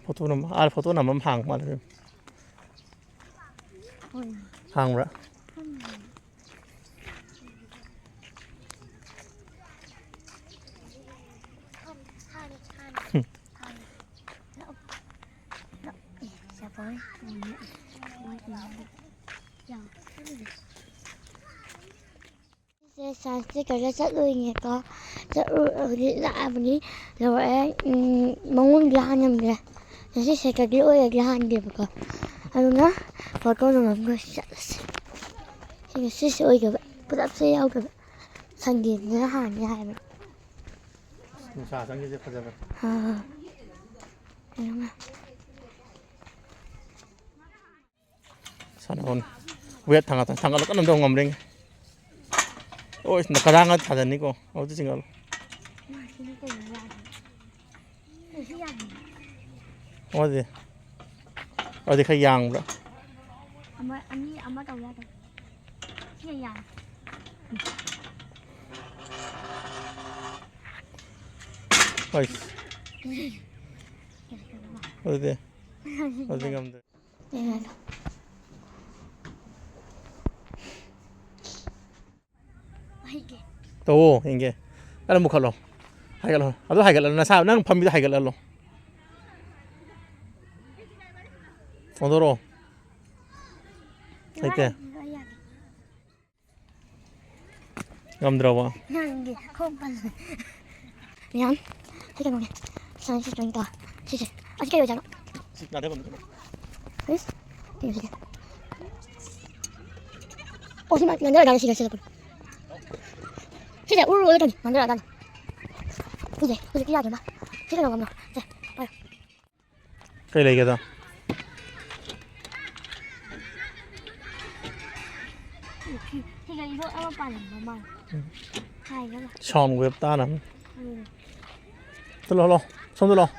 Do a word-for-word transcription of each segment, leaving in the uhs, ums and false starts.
Photo ꯅꯝꯕ, ꯑꯥ, photo ꯅꯝꯕ ꯑꯃ ꯍꯥꯡꯕ ꯃꯥꯜꯂꯦ꯫ ꯍꯣꯏ꯫ ꯍꯥꯡꯕ꯭ꯔꯥ? ꯈꯪꯗꯦ꯫ ꯍꯥꯟꯅ, ꯍꯥꯟꯅ, ꯍꯥꯟꯅ꯫ ꯂꯥꯛꯑꯣ꯫ ꯂꯥꯛꯑꯣ꯫ ꯑꯦ, ꯆꯠꯄ ꯍꯣꯏ꯫ ꯃꯣꯏ, ꯃꯣꯏ ꯏꯃꯨꯡꯗ꯫ ꯌꯥꯎ꯫ ꯁꯦ, science fair ꯗ ꯆꯠꯂꯨꯏꯅꯦꯀꯣ꯫ ꯆꯠꯂꯨ-, ꯍꯧꯖꯤꯛ ꯂꯥꯛꯑꯕꯅꯤ, ꯂꯧꯔꯛꯑꯦ꯫ ꯎꯝ, ꯃꯉꯣꯟꯗ ꯂꯥꯛꯍꯟ ꯉꯝꯗ꯭ꯔꯦ꯫ ꯉꯁꯤ Saturday ꯑꯣꯏꯔꯗꯤ ꯂꯥꯛꯍꯟꯗꯦꯕꯀꯣ꯫ ꯑꯗꯨꯅ ꯐꯣꯇꯣ ꯅꯝꯕꯝꯗ ꯆꯠꯂꯁꯤ꯫ ꯁꯤ ꯉꯁꯤꯁꯦ ꯑꯣꯏꯗꯕ, ꯄꯨꯂꯞꯁꯦ ꯌꯥꯎꯗꯕ꯫ Sunday ꯗꯅ ꯍꯥꯟꯅꯤ ꯍꯥꯏꯕꯅꯤ꯫ ꯅꯨꯡꯁꯥ ꯆꯪꯉꯤꯁꯦ ꯐꯖꯕ꯫ ꯑꯥ꯫ ꯌꯦꯡꯉꯣ꯫ ꯁꯥꯟꯅꯧ꯫ Weight ꯊꯥꯡꯒꯠ-, ꯊꯥꯡꯒꯠꯂꯣ, ꯀꯟꯅ ꯑꯝꯇ ꯉꯝꯕ꯭ꯔ ꯌꯦꯡꯒꯦ꯫ ꯑꯣ, ꯏꯁ, ꯀꯗꯥꯡꯒ ꯊꯥꯖꯟꯅꯤꯀꯣ꯫ ꯍꯧꯖꯤꯛ ꯆꯤꯡꯈꯠꯂꯣ꯫ ꯃꯥ ꯁꯤꯅ ꯀꯩꯅꯣ ꯌꯥꯗꯦ꯫ ꯀꯩꯁꯨ ꯌꯥꯗꯦ꯫ ꯑꯃꯗꯤ? ꯑꯗꯨꯗꯤ ꯈꯔ ꯌꯥꯡꯕ꯭ꯔꯥ? ꯑꯃ, ꯑꯅꯤ, ꯑꯃ ꯇꯧ ꯌꯥꯗꯦ꯫ ꯁꯤꯅ ꯌꯥꯡꯉꯦ꯫ ꯍꯣꯏ꯫ ꯑꯗꯨꯗꯤ? ꯑꯗꯨꯗꯤ ꯉꯝꯗ꯭ꯔꯦ꯫ ꯇꯧꯋꯣ, ꯌꯦꯡꯒꯦ꯫ ꯀꯟꯅ ꯃꯨꯛꯈꯠꯂꯣ꯫ ꯍꯥꯏꯒꯠꯂꯣ꯫ ꯑꯗꯨ ꯍꯥꯏꯒꯠꯂꯣ꯫ ꯅꯁꯥ, ꯅꯪ ꯐꯝꯃꯤꯗꯣ ꯍꯥꯏꯒꯠꯍꯜꯂꯣ꯫ ꯑꯣꯟꯊꯣꯔꯛꯑꯣ꯫ ꯂꯩꯇꯦ꯫ ꯉꯝꯗ꯭ꯔꯕꯣ? ꯅꯪꯒꯤ ꯈꯣꯡ ꯄꯜꯂꯦ꯫ ꯃꯌꯥꯝ, ꯁꯤ ꯀꯩꯅꯣꯅꯦ꯫ ꯁꯥꯏꯟꯁ ꯁꯤꯇ꯭ꯔꯤꯡ ꯇꯧ꯫ ꯁꯤꯁꯦ꯫ ꯑꯁꯤ ꯀꯩ ꯑꯣꯏꯖꯥꯠꯅꯣ? ꯁꯤ ꯅꯥꯟꯊꯐꯝ꯫ ꯏꯁ, ꯀꯩꯅꯣ ꯁꯤꯗꯤ? ꯑꯣ, ꯁꯤ ꯃꯥ ꯅꯥꯟꯊꯔꯛꯑꯖꯥꯠꯅꯤ ꯁꯤꯗ, ꯁꯤꯗ꯫ ꯁꯤꯁꯦ ꯎꯔꯨ ꯎꯔꯨ ꯇꯧꯅꯤ, ꯅꯥꯟꯊꯔꯛꯑꯖꯥꯠꯅꯤ꯫ ꯁꯤꯁꯦ, ꯍꯧꯖꯤꯛꯇꯤ ꯌꯥꯗ꯭ꯔꯦ ꯃꯥ꯫ ꯁꯤ ꯀꯩꯅꯣ ꯀꯝꯗꯧ? ꯁꯦ, ꯄꯥꯏꯌꯨ꯫ ꯀꯩ ꯂꯩꯒꯦꯗ? ꯁꯤꯗ ꯏꯔꯣꯠ ꯑꯃ ꯄꯥꯜꯂꯝꯕ ꯃꯥꯜꯂꯦ꯫ ꯎꯝ꯫ ꯍꯥꯏꯒ꯭ꯔꯕ? Sound wave ꯇꯥꯅꯕ꯫ ꯎꯝ꯫ ꯆꯠꯂꯣ, ꯂꯥꯛꯑꯣ꯫ ꯁꯣꯝꯗ ꯂꯥꯛꯑꯣ꯫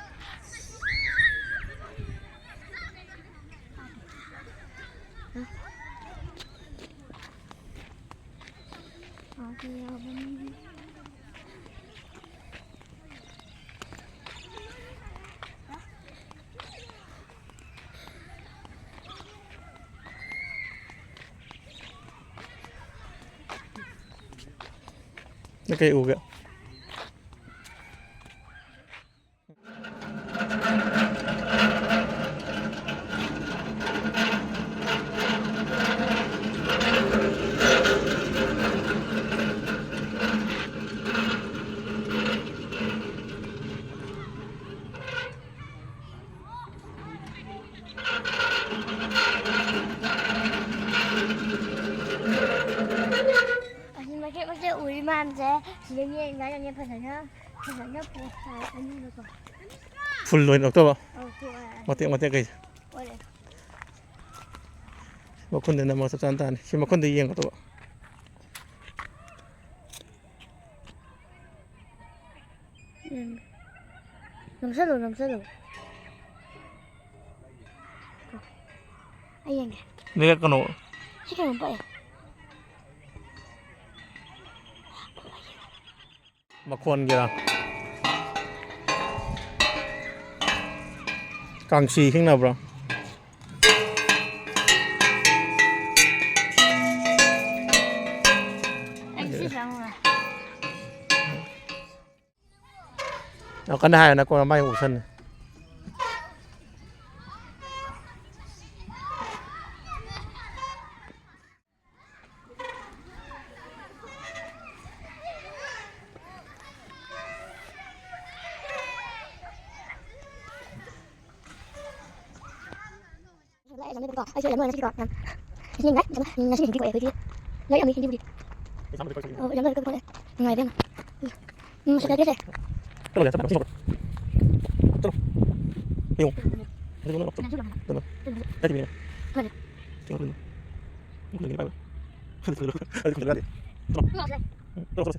ꯑꯥꯗ ꯌꯥꯎꯕꯅꯤ꯫ ꯅꯪ ꯀꯩ ꯎꯒꯦ? ꯑꯁꯤ ꯃꯆꯦꯠ ꯃꯆꯦꯠ ꯎꯔꯤ ꯃꯌꯥꯝꯁꯦ ꯁꯤꯗꯒꯤ ꯉꯥꯏꯔꯅꯤ ꯐꯖꯅ, ꯐꯖꯅ ꯄꯣꯠ ꯊꯥꯔꯛꯀꯅꯤꯕꯀꯣ꯫ ꯐꯨꯜ ꯑꯣꯏꯅ ꯂꯧꯊꯣꯛꯑꯣ꯫ ꯑꯧ, ꯊꯣꯛꯑꯦ꯫ ꯃꯇꯦꯛ ꯃꯇꯦꯛ ꯀꯩꯁꯦ꯫ ꯑꯣꯏꯔꯦ꯫ ꯃꯈꯨꯟꯗ ꯅꯝꯃꯒ ꯆꯞ ꯆꯥꯅ ꯇꯥꯅꯤ꯫ ꯁꯤ ꯃꯈꯨꯟꯗ ꯌꯦꯡꯒꯗꯧꯕ꯫ ꯎꯝ꯫ ꯅꯝꯁꯜꯂꯣ, ꯅꯝꯁꯜꯂꯣ꯫ ꯑꯩ ꯌꯦꯡꯒꯦ꯫ ꯅꯦꯠꯀꯅꯣ꯫ ꯁꯤ ꯀꯩꯅꯣꯝ ꯄꯛꯑꯦ꯫ ꯃꯈꯣꯟꯒꯤꯔꯥ? ꯀꯥꯡꯁꯤ ꯈꯤꯡꯅꯕ꯭ꯔꯣ? ꯑꯩ ꯁꯤ ꯆꯪꯉꯨꯔꯦ꯫ ꯌꯥꯝ ꯀꯟꯅ ꯍꯥꯏꯔꯅꯨ, ꯀꯣꯟꯅ ꯃꯥꯏ ꯎꯁꯟꯅꯤ꯫ ꯑꯩꯁꯨ ꯂꯣꯏꯔꯦ ꯉꯁꯤꯗꯤꯀꯣ꯫ ꯅꯪ ꯉꯁꯤ ꯌꯦꯡꯉꯤꯉꯥꯏ ꯐꯖꯅ ꯉꯁꯤꯗꯤ ꯍꯤꯟꯗꯤ ꯊꯣꯛꯑꯦ ꯑꯩꯈꯣꯏꯗꯤ꯫ ꯂꯣꯏꯔꯝꯃꯤ ꯍꯤꯟꯗꯤꯕꯨꯗꯤ꯫ ꯑꯣ, ꯑꯦꯛꯖꯥꯝ ꯂꯣꯏꯔꯒ ꯊꯣꯛꯑꯦ꯫ ꯅꯨꯡꯉꯥꯏꯕ ꯌꯥꯝꯅ꯫ ꯎꯝ, ꯃꯁꯛ ꯌꯥꯗ꯭ꯔꯦꯁꯦ꯫ ꯆꯠꯂꯣ, ꯆꯠꯂꯣ, ꯆꯠꯂꯣ꯫ ꯆꯠꯂꯣ꯫ ꯌꯦꯡꯉꯣ꯫ ꯑꯗꯨ ꯅꯪ ꯅꯪꯁꯨ ꯂꯥꯛꯑꯣ꯫ ꯆꯠꯂꯣ꯫ ꯆꯠꯂꯣ꯫ ꯆꯠꯂꯣ꯫ ꯐꯔꯦ꯫ ꯆꯠꯂꯣ꯫ ꯆꯠꯂꯣ꯫ ꯆꯠꯂꯣ꯫ ꯆꯠꯂꯣ꯫ ꯆꯠꯂꯣ꯫ ꯎꯝ, ꯆꯠꯂꯣ꯫ ꯎꯝ, ꯆꯠꯂꯣ꯫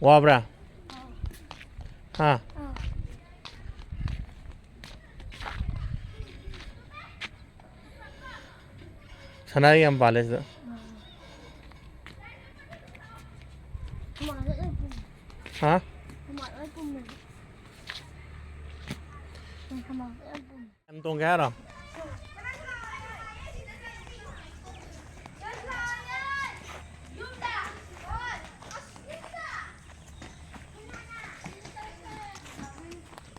ꯋꯥꯕ꯭ꯔꯥ? ꯍꯥ? ꯁꯅꯥꯔꯤ ꯌꯥꯝ ꯄꯥꯜꯂꯦ ꯁꯤꯗ꯫ ꯍꯥ? ꯌꯥꯝ ꯇꯣꯡꯒꯦ ꯍꯥꯏꯔꯣ?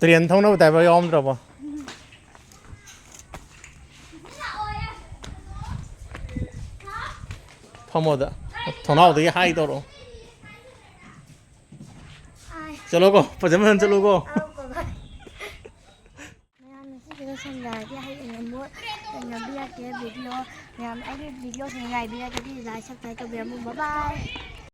Train ꯊꯧꯅꯕ driver ꯌꯥꯎꯔꯝꯗ꯭ꯔꯕꯣ? ꯐꯝꯃꯣꯗ꯫ ꯊꯣꯡꯅꯥꯎꯗꯒꯤ ꯍꯥꯏ ꯇꯧꯔꯛꯑꯣ꯫ ꯆꯠꯂꯣꯀꯣ, ꯐꯖ ꯐꯖꯅ ꯆꯠꯂꯣꯀꯣ꯫ ꯃꯌꯥꯝ ꯉꯁꯤꯒꯤ ꯂꯣꯏꯁꯟꯖꯔꯒꯦ꯫ ꯍꯌꯦꯡ ꯑꯃꯨꯛ ꯊꯦꯡꯅꯕꯤꯔꯛꯀꯦ ꯚꯤꯗꯤꯑꯣ꯫ ꯃꯌꯥꯝ ꯑꯩꯒꯤ ꯚꯤꯗꯤꯑꯣꯁꯤꯡ ꯉꯥꯏꯕꯤꯔꯒꯗꯤ ꯂꯥꯏꯛ ꯁꯕꯁꯀ꯭ꯔꯥꯏꯕ ꯇꯧꯕꯤꯔꯝꯃꯨ꯫ ꯕꯥꯏ ꯕꯥꯏ꯫